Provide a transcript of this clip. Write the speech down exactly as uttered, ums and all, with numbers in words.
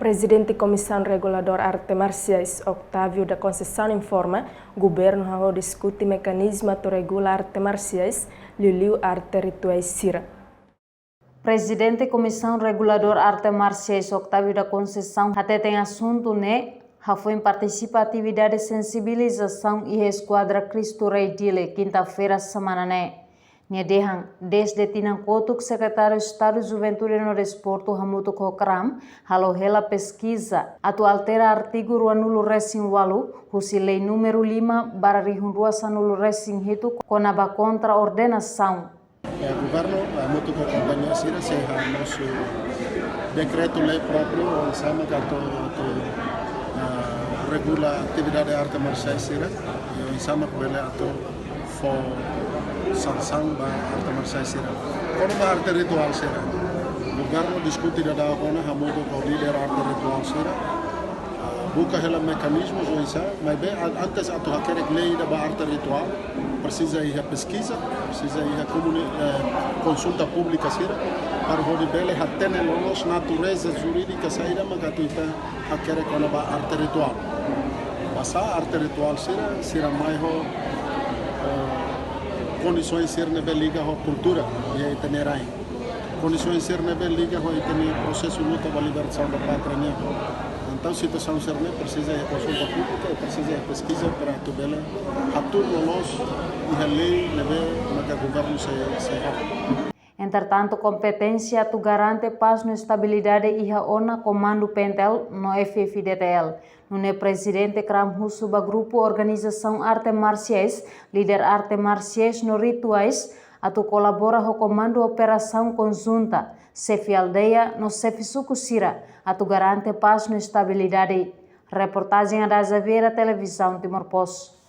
Prezidente Komisaun Reguladór Arte Marsiais, Octávio da Conceição, informa governu hahú diskute mekanizmu atu regula arte marsiais, liuliu arte rituais sira. Prezidente Komisaun Reguladór Arte Marsiais, Octávio da Conceição, hateten asuntu ne'e hafoin partisipa atividade sensibilizasaun iha Eskuadra Cristo Rei Dili, kinta-feira semana ne'e. Nia dehan, dezde tinan kotuk Sekretáriu Estadu Juventude no Desportu hamutuk ho kram halo hela peskiza atu altera artigu ruanulu resin ualu husi lei númeru lima barra rihun rua sanulu resin hitu kona-ba kontra-ordenasaun. Eh, governu, eh, hamutuk ho kompañia sira sei halo mós dekretu-lei própriu, oinsá mak atu, atu, ah, regula atividade arte marsiais sira, i oinsá mak bele atu fó sansaun ba arte marsiais sira. Kona-ba arte rituál sira, governu diskute daudaun ona hamutuk ho líder arte rituál sira, ah, buka hela mekanizmu oinsá, maibé a-, antes atu hakerek lei ida ba arte rituál, presiza iha peskiza, presiza iha komuni-, eh, konsulta públika sira, para hodi bele hatene loloos natureza jurídika saida mak atu ita hakerek kona-ba arte rituál. Basá arte rituál sira, sira mai ho, eh, kondisoens sira ne'ebé liga ho kultura iha ita-nia rain. Kondisoens sira ne'ebé liga ho ita-nia prosesu luta ba libertasaun da pátria nian. Entaun situasaun sira-ne'e presiza iha konsulta públika, presiza iha peskiza para atu bele hatuur loloos iha lei ne'ebé maka governu sei, sei halo. Entretantu, kompeténsia atu garante pás no estabilidade iha ona Komandu P N T L no F F D T L. Nune'e Prezidente kram husu ba grupu organizasaun arte marsiais, líder arte marsiais no rituais atu kolabora ho Komandu Operasaun Konjunta, xefe aldeia no xefe suku sira atu garante pás no estabilidade. Reportajen Ada Xaviera, Televizaun Timor Post.